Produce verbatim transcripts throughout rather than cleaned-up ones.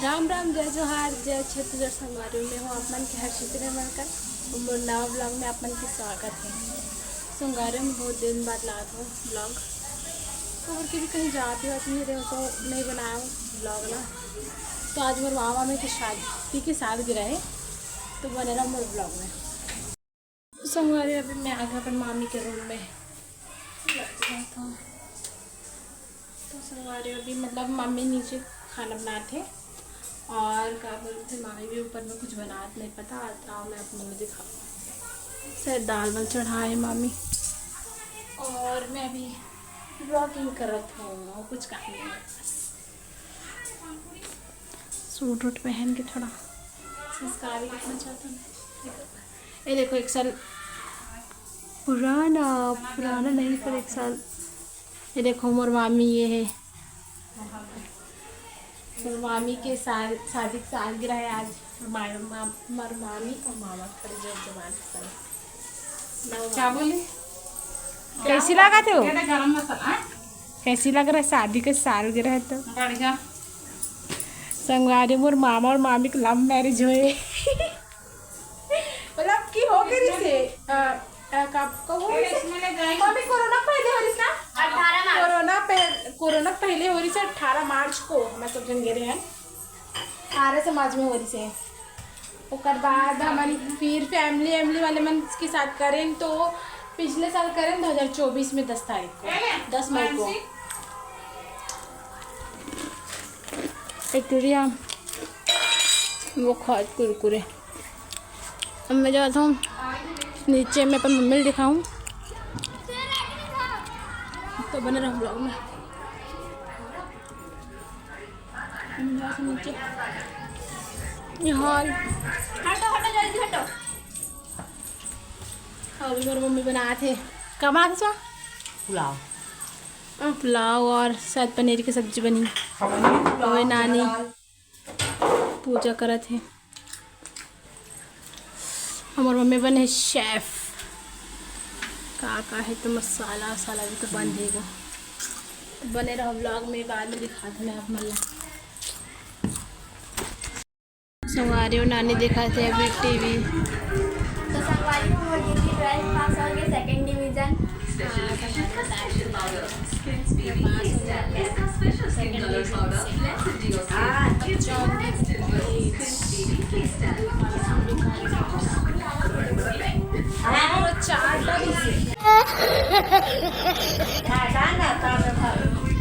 राम राम, जय जोहार, जय छत्तीसगढ़ संगवारी हो। मैं हूँ आप मन के हर्षित रेमलकर। मोर नवा vlog में आप मन के स्वागत है। संगवारी हो, मैं बहुत दिन बाद लात हूँ vlog, तो और के भी कहीं जाती वाती नहीं रहे तो नहीं बनाया हूँ vlog ना। तो आज मोर मामा मामी की शादी की सालगिरह है, तो बने रहो मोर vlog में। संगवारी हो, अभी मैं आ गया अपन मामी के रूम में। तो संगवारी हो, अभी मतलब मामी नीचे खाना बनात हे और का बोलते, मामी भी ऊपर में कुछ बनात नहीं पता। आज आओ मैं आप मन ल दिखाऊँ, शायद दाल वाल चढ़ाए हे मामी। और मैं अभी vlogging करत हूँ और कुछ काम नहीं है बस। सूट वूट पहन के थोड़ा संस्कारी दिखना चाहता हूँ। ये देखो, एक साल पुराना, पुराना नहीं, पर एक साल। ये देखो, मोर मामी ये है, मोर मामी के साल, शादी के सालगिरह है आज। मोर मामी और मामा खड़े जब जवान के साथ। क्या बोली? कैसी लगा थे वो? ये तो गरम मसाला, हाँ? कैसी लग रहा है शादी के सालगिरह तो? बढ़िया। संगवारी, मोर मामा और मामी के love marriage होए। मतलब कि हो गई से, अ, अ, कब, कब हो गई से? इसमें ले जाएंगे। मामी, कोरोना पहले हो रही ना? अठारह मार्च। कोरोना पह-, कोरोना पहले हो रही से अठारह मार्च को हम सब जन गे रहे हैं। आर्य समाज में हो रही से। ओकर बाद हमन फिर family वैमिली वाले मन के साथ करें, तो पिछले साल करें दो हज़ार चौबीस में दस तारीख को, दस मई को। एक टुरिया वो खात कुरकुरे। अब मैं जाता हूँ नीचे, मैं अपन मम्मी ल दिखाऊँ, तो बने रहो vlog में। हम जाते नीचे। ये hall। हटो, हटो, जल्दी हटो। अभी मोर मम्मी बनात हे। का बनात हे? पुलाव। अ, पुलाव और शायद पनीर की सब्जी बनी। ओए नानी पूजा करत हे। हमर मम्मी बने chef। का का है तो मसाला वसाला भी तो बन जाएगा। तो बने रहो vlog में, बाद में दिखाते मैं आप मन ला। संगवारी हो, नानी दिखाते अभी टीवी। तो संगवारी हो, मोर दीदी twelfth पास हो गए, second division।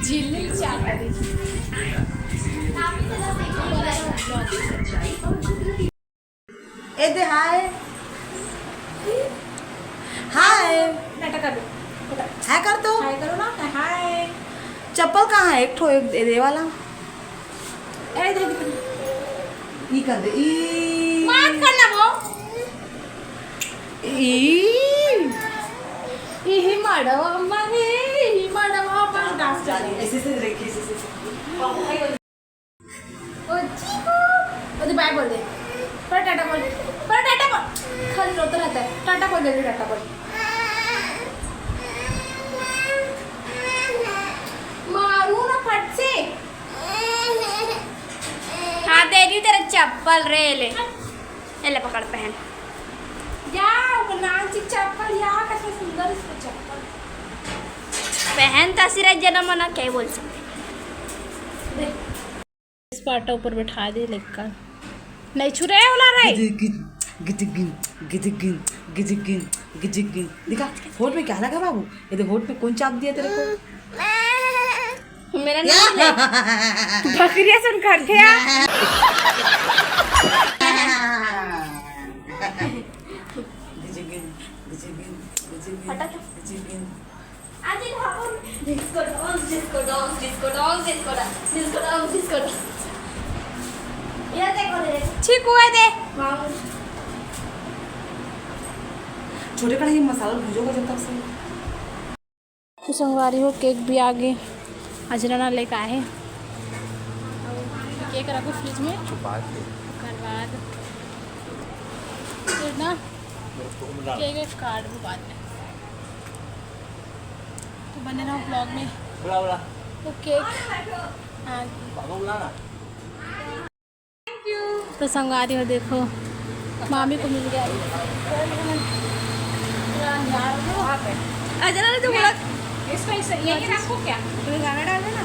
झिल्ली चार। ए दे हाय। हाय। नाटक कर दो। हाय कर तो। हाय करो ना। हाय। चप्पल कहाँ है? एक ठो, एक दे, दे वाला। ए दे, दे। ई कर दे, ई। मत करना वो। ई। ई माड़वा अम्मा है, ई माड़वा अम्मा डांस कर। ऐसे से रखिए, ऐसे से। ओ चीकू, ओ दे बाय बोल दे। पर टाटा बोल, पर टाटा बोल। खाली रोता रहता है। टाटा बोल, जल्दी टाटा बोल। मारू ना फट से। हाँ, दे दी तेरा चप्पल रे, ले। ए ले, पकड़, पहन। या, ओकर नाम से चप्पल, या, कितना सुंदर इसको चप्पल। पहन तो सिरा जना मना, क्या बोल सकते। इस पाटा ऊपर बैठा दे, लेकर नहीं छुरे वाला रे। गिजगिन, गिजगिन, गिजगिन, गिजगिन, गिजगिन। दिखा, होठ में क्या लगा बाबू? ये देख, होठ में कौन चाप दिया तेरे को? मेरा नाम ले। बकरिया सुन कर थे यार। गिजगिन, गिजगिन, गिजगिन, हटा तो। गिजगिन। आज ये भागो। Disco dance, disco dance, disco dance, disco dance, disco dance, disco dance। ये देखो रे। ठीक हुआ दे। मामू। छोटे कढ़ाई में मसाला भूजोगा जब तक से। तो संगवारी हो, केक भी आ गए। अजरा ना लेके आए हैं। केक रखो फ्रिज में। छुपा के। ओकर बाद फिर ना केक एक काट भी बाद में। तो बने रहो vlog में। बुला, बुला। तो केक, हाँ। पापा बुला ना। तो संगवारी हो, देखो, मामी को मिल गया। अजय ने जो बोला, इसको इस, यहीं रखो क्या? तुम्हें गाना डाल देना।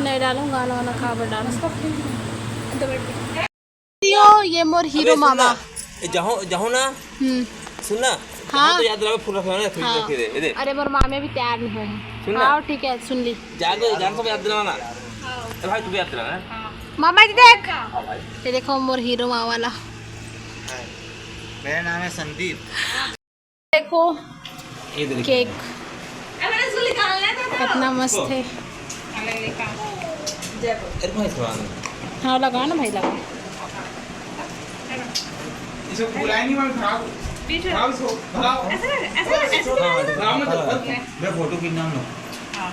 नहीं डालूं गाना वाना, कहाँ पर डालूं? उसको फ्री में। दो मिनट। यो, ये मोर हीरो अबे सुन मामा। ना, ए, जाओ, जाओ ना। हम्म। सुन ना, हाँ। जाओ तो याद दिलावे, फूल रखे हो ना, फ्रिज हाँ। रखे दे, ये दे। अरे, मोर मामे भी तैयार नहीं हुए हैं। सुन ना। हाँ, ठीक है, सुन ली। जा तो, जान सब याद दिलाना। हाँ। ए भाई, तू भी याद दिलाना। हाँ। मामा जी देख। हाँ भाई। ये देखो मोर हीरो माँ वाला। मेरा नाम है संदीप। देखो ये दे। केक। अरे, इसको निकालना था तो। कितना मस्त है। अरे, निकाल। जय बोल। अरे भाई, सामान। हाँ, लगा ना भाई, लगा। इसको बुलाए नहीं, मैं भगाओ। पीछे। भगाओ इसको, भगाओ। ऐसे, ऐसे, ऐसे। हाँ, हाँ, भगाओ मत, हाँ। मैं फोटो खींचना हम लोग। हाँ।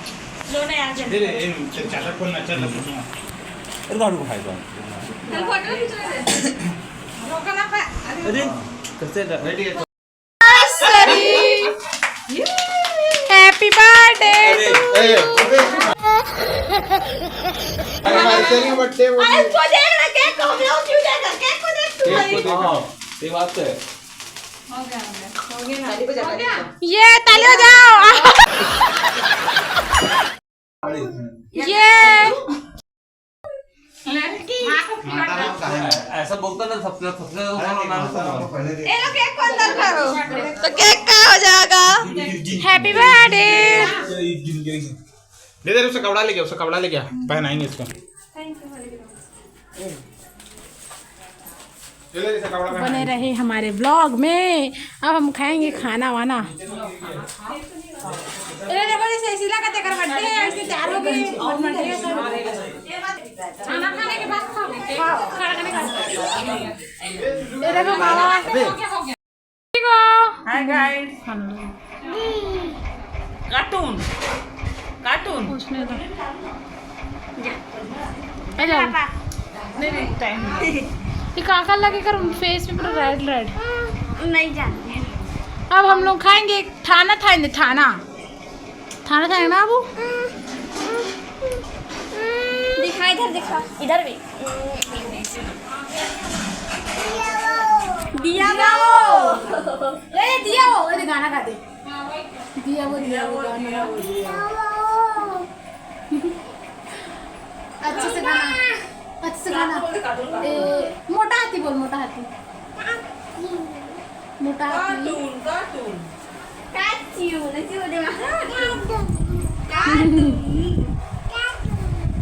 लो ना यार, जल्दी। दे दे, ये चाचा फोन ना, चल, चल। अरे, गाड़ू को खाएगा। चल, फोटो खींच रहे थे। रोको ना, पा-, अरे। अरे, कैसे कर-, बैठिए। Anniversary। Happy birthday to you। Anniversary birthday बोल। अरे, इसको देख ना, केक को हम लोग क्यों देगा? केक को देख तू भाई। हाँ, ये बात तो है। हो गया, हो गया। हो गया ना? ताली बजा, हो गया? ताली बजा। ये ताली बजाओ। ये। माँ को खिला दो। ऐसा बोलता ना, सबसे, सबसे, ये लोग केक को अंदर करो, तो केक का हो जाएगा। Happy birthday। दे दे, उसे कपड़ा ले गया, उसे कपड़ा ले गया, पहनाएंगे इसको। बने रहे हमारे vlog में। अब हम खाएंगे खाना वाना। अरे देखो, जैसे ऐसी लगा तेकर birthday है, ऐसे तैयार हो गए। खाना खाने के बाद खाओ। खाओ, खाना खाने के बाद। ये देखो मामा। Hi guys। Cartoon। Cartoon। पूछने दो। ए जा। नहीं, नहीं, time नहीं। ये काका लगे कर face में पूरा red red। नहीं जानते। अब हम लोग खाएंगे ठाना, खाएंगे ठाना। ठाना खाएंगे ना बाबू? दिखा, इधर दिखा। इधर भी। दिया वो। ए, दिया वो। अरे गाना गा दे। दिया वो, दिया वो, गाना गा। अच्छे से गाना, अच्छे से गाना। ए, मोटा हाथी बोल, मोटा हाथी। मोटा हाथी। Cartoon, cartoon। Cartoon, ऐसे बोल दे माँ। Cartoon।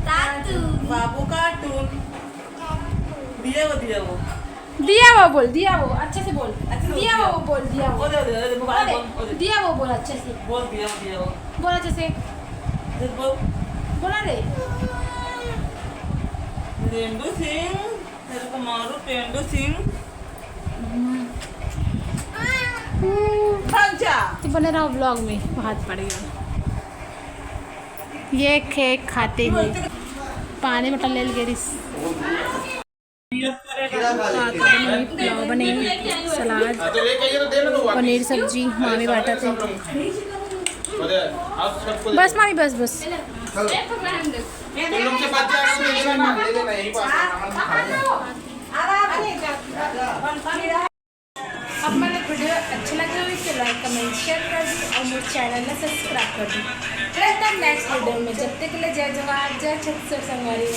Cartoon। बाबू cartoon। दिया वो, दिया वो। दिया वो बोल, दिया वो, अच्छे से बोल। अच्छे से बोल, दिया वो बोल, दिया वो। ओ दे, ओ दे, ओ दे, mobile बोल, ओ दे। दिया वो बोल अच्छे से। बोल, दिया वो, दिया वो। बोल अच्छे से। दे, बोल। बोला रे। पेंडू सिंह, तेरे को मारू पेंडू सिंह। भाग जा। तो बने रहो vlog में, बहुत बढ़िया। ये केक खाते ही पानी बोतल ले गिरिस। पुलाव बने, सलाद, पनीर सब्जी, मामी बांटत हे। बस मामी, बस, बस। आप मन ला video अच्छा लगे हो तो like, comment, share कर दी और मेरे channel ला subscribe कर दी। मिलता है next video में, जब तक के लिए जय जोहार, जय छत्तीसगढ़ संगवारी।